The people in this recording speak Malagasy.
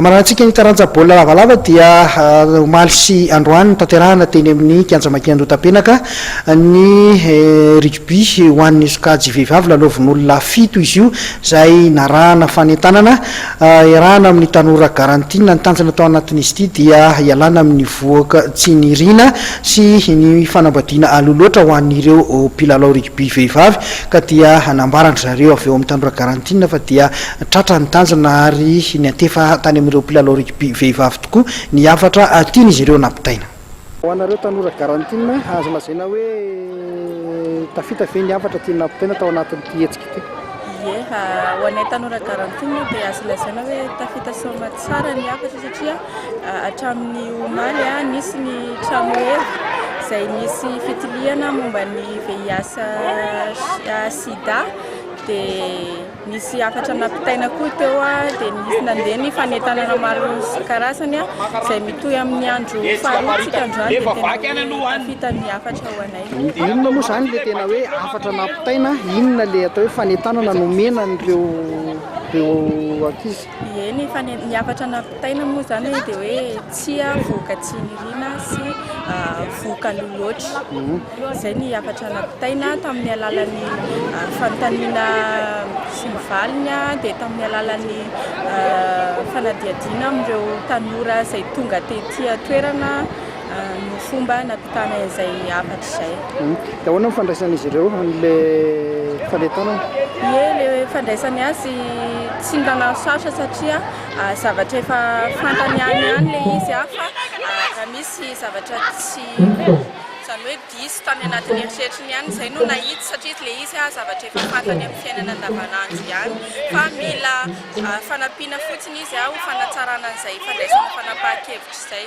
Marantsika ny taranja baolina lavalava dia omaly sy androany notanterahana teny amin'ny kianja Maki Andohatapenaka ny rugby ho an'ny sokajy vehivavy lalaovin'olona fito izy io izay narahana fanentanana iarahana amin'ny tanora Garantina. Ny tanjona tao anatin'izy ity dia hialana amin'ny vohoka tsy niriana sy ny fanambadiana aloha loatra ho an'ireo mpilalao rugby vehivavy ka dia nambaran-dry zareo avy eo amin'ny tanora Garantina fa dia Tratra ny tanjona ary niantefa tany amin'ireo mpilalao rugby vehivavy tokoa ny hafatra tian'izy ireo nampitaina. Ho anareo tanora Garantina, azo lazaina hoe tafita ve ny hafatra tiana nampitaina tao anatin'ity hetsika ity? Ie, ho anay tanora Garantina dia azo lazaina hoe tafita soamatsara ny hafatra satria hatramin'ny omaly nisy ny tranoheva izay nisy fitiliana momba ny VIH sida dia Nisy hafatra nampitaina koa teo dia nisy nandeha ny fanentanana maro isan-karazany izay mitohy amin'ny andro faharoa tsika androany dia tena hoe tafita ny hafatra ho anay. Inona moa izany ilay tena hoe hafatra nampitaina? Inona ilay atao hoe fanentanana nomena an'ireo ireo ankizy? Ie, ny fane- ny hafatra nampitaina moa izany dia hoe tsia vohoka tsy niriana sy vohoka aloha loatra. Izay ny hafatra nampitaina tamin'ny alalan'ny fanontaniana sy ny valiny dia tamin'ny alalan'ny fanadihadiana amin'ireo tanora izay tonga tety an-toerana no fomba nampitana izay hafatra izay. Dia ahoana ny fandraisan'izy ireo an'ilay fanentanana? Ie, ilay fandraisany azy tsy nanao sarotra satria zavatra efa fantany ihany ihany ilay izy fa raha misy zavatra tsy Izany hoe diso tany anatin'ny eritreritriny ihany izay no nahitsy satria ilay izy zavatra efa fantany amin'ny fiainana andavanandro ihany fa mila fanampiana fotsiny izy ho fanatsarana an'izay fandraisana fanapahan-kevitra izay.